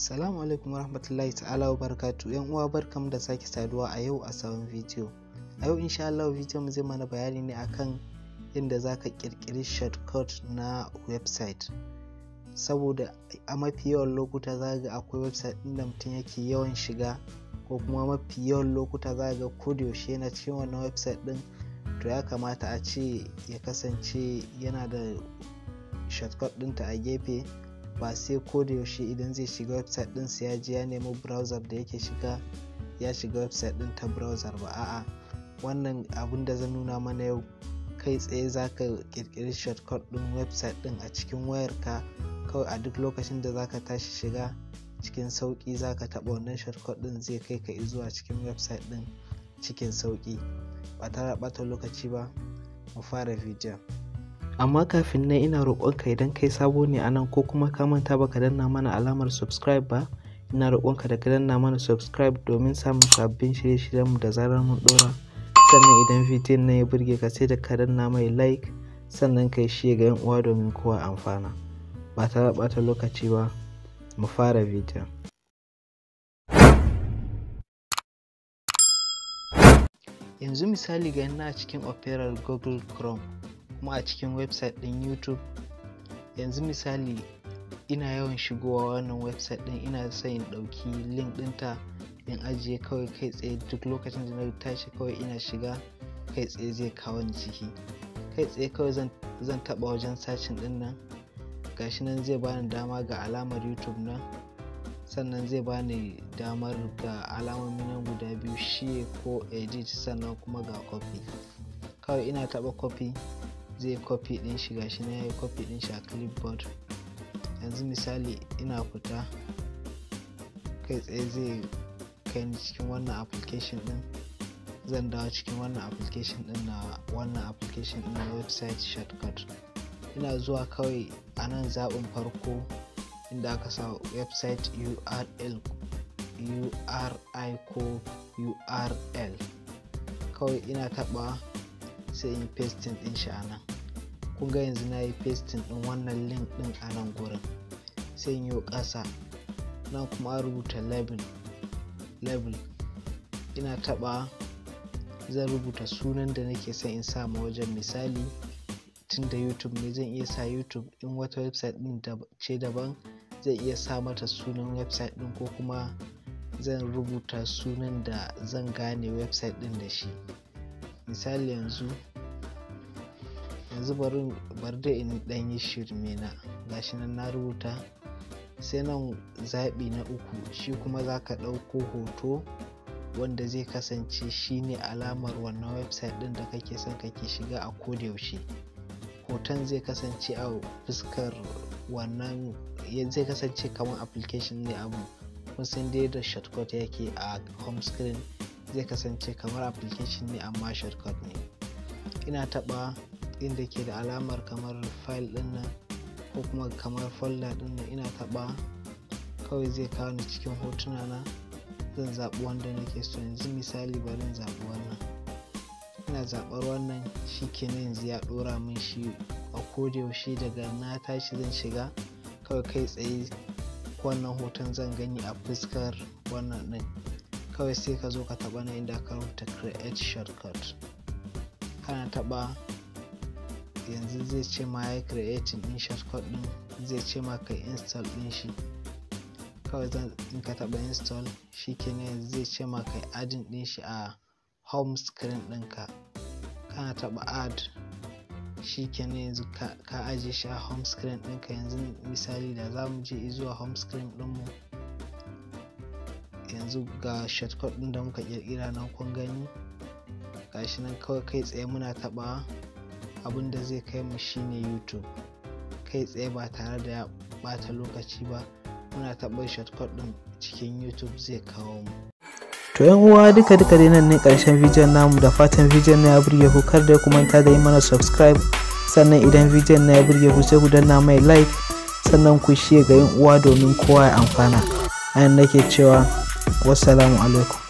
Salamu alaikum warahmatullahi ta'ala wa barakatuh. Yan uwa, barkamu da sake saduwa a yau a sabon bidiyo. A yau insha Allah bidiyon mu zai mana bayani ne akan yadda zaka ƙirƙiri shortcut na website. Saboda a mafi yawan lokuta za ga akwai website ɗin da mutum yake yawan shiga, ko kuma mafi yawan lokuta za ga ko da yaushe yana cikin wannan website ɗin. To ya kamata a ce ya kasance yana da shortcut ɗinta a gefe, ba sai ko da yaushe idan zai shiga website ɗin sai ya je ya nemi browser da yake shiga ya shiga website ɗin ta browser ba. A'a, wannan abun da zan nuna mana yau, kai tsaye zaka ƙirƙiri shortcut ɗin website ɗin a cikin wayarka. Kawai a duk lokacin da zaka tashi shiga, cikin sauƙi zaka taɓa wannan shortcut ɗin, zai kai ka zuwa cikin website ɗin cikin sauƙi ba tare da ɓata lokaci ba. Mu fara bidiyon. Amma kafin nan, ina roƙonka, idan kai sabo ne a nan ko kuma ka manta baka danna mana alamar subscribe ba, ina roƙonka da ka danna mana subscribe domin samun sabbin shirye-shiryenmu da zarar mun ɗora. Sannan idan bidiyon nan ya burge ka, sai da ka danna mai like, sannan kai shi ga yan uwa domin kowa amfana. Ba tare da ɓata lokaci ba, mu fara bidiyon. Yanzu misali, ga ina a cikin Opera Google Chrome kuma a cikin website ɗin YouTube. Yanzu misali, ina yawan shigowa wannan website ɗin, ina son in ɗauki link ɗinta in ajiye. Kawai kai tsaye duk lokacin da na tashi, kawai ina shiga, kai tsaye zai kawo ni ciki. Kai tsaye kawai zan taɓa wajen searching ɗin nan. Gashi nan zai bani dama, ga alamar YouTube nan. Sannan zai bani damar ga alamomi nan guda biyu, share ko edit, sannan kuma ga copy. Kawai ina taɓa copy, zai copy ɗin shi. Gashi nan yayi copy ɗin shi a clipboard. Yanzu misali, ina fita, kai tsaye zai kai ni cikin wannan application ɗin. Zan dawo cikin wannan application ɗin na wannan application ɗin na website shortcut. Ina zuwa, kawai a nan zaɓin farko inda aka sa website URL, URI ko URL, kawai ina taɓa sai in pasting ɗin shi a nan. Kun ga yanzu na yi pasting ɗin wannan link ɗin a nan gurin. Sai in yi ƙasa, nan kuma an rubuta label. Label ina taɓa, zan rubuta sunan da nake son in sa ma wajen. Misali, tun da YouTube ne, zan iya sa YouTube. In wata website ɗin ce daban, zan iya sa mata sunan website ɗin, ko kuma zan rubuta sunan da zan gane website ɗin da shi. Misali yanzu bari dai in ɗan yi shirme na. Gashi nan na rubuta. Sai nan zaɓi na uku, shi kuma za ka ɗauko hoto wanda zai kasance shine alamar wannan website ɗin da kake son kake shiga a koda yaushe. Hoton zai kasance a fuskar wannan, zai kasance kamar application ne abu. Kun san dai da shortcut yake a home screen, zai kasance kamar application ne amma shortcut ne. Ina taɓa inda ke da alamar kamar file ɗin nan ko kuma kamar folder ɗin nan, ina taɓa, kawai zai kawo ni cikin hotuna na. Zan zaɓi wanda nake so. Yanzu misali, bari in zaɓi wannan. Ina zaɓar wannan, shikenan, yanzu ya ɗora min shi. A koda yaushe daga na tashi zan shiga, kawai kai tsaye wannan hoton zan gani a fuskar wannan ɗin. Kawai sai ka zo ka taɓa nan inda aka rubuta create shortcut. Kana taɓa, yanzu zai ce ma ya creating ɗin shortcut ɗin, zai ce ma ka install ɗin shi. Kawai zan in ka taɓa install, shikenan, yanzu zai ce ma kai adding ɗin shi a home screen ɗinka. Kana taɓa add, shikenan, yanzu ka ajiye shi a home screen ɗinka. Yanzu misali, da za mu je zuwa home screen ɗinmu, yanzu ga shortcut ɗin da muka ƙirƙira nan. Kun gani, gashi nan. Kawai kai tsaye muna taɓa, abin da zai kai mu shine YouTube kai tsaye, ba tare da ya ɓata lokaci ba. Muna taɓa shortcut ɗin, cikin YouTube zai kawo mu. To yan uwa, duka duka dai nan ne karshen bidiyon namu. Da fatan bidiyon na ya burge ku. Kar dai ku manta da yi mana subscribe. Sannan idan bidiyon na ya burge ku, sai ku danna mai like, sannan ku share ga yan uwa domin kowa ya amfana. Anan nake cewa wassalamu alaikum.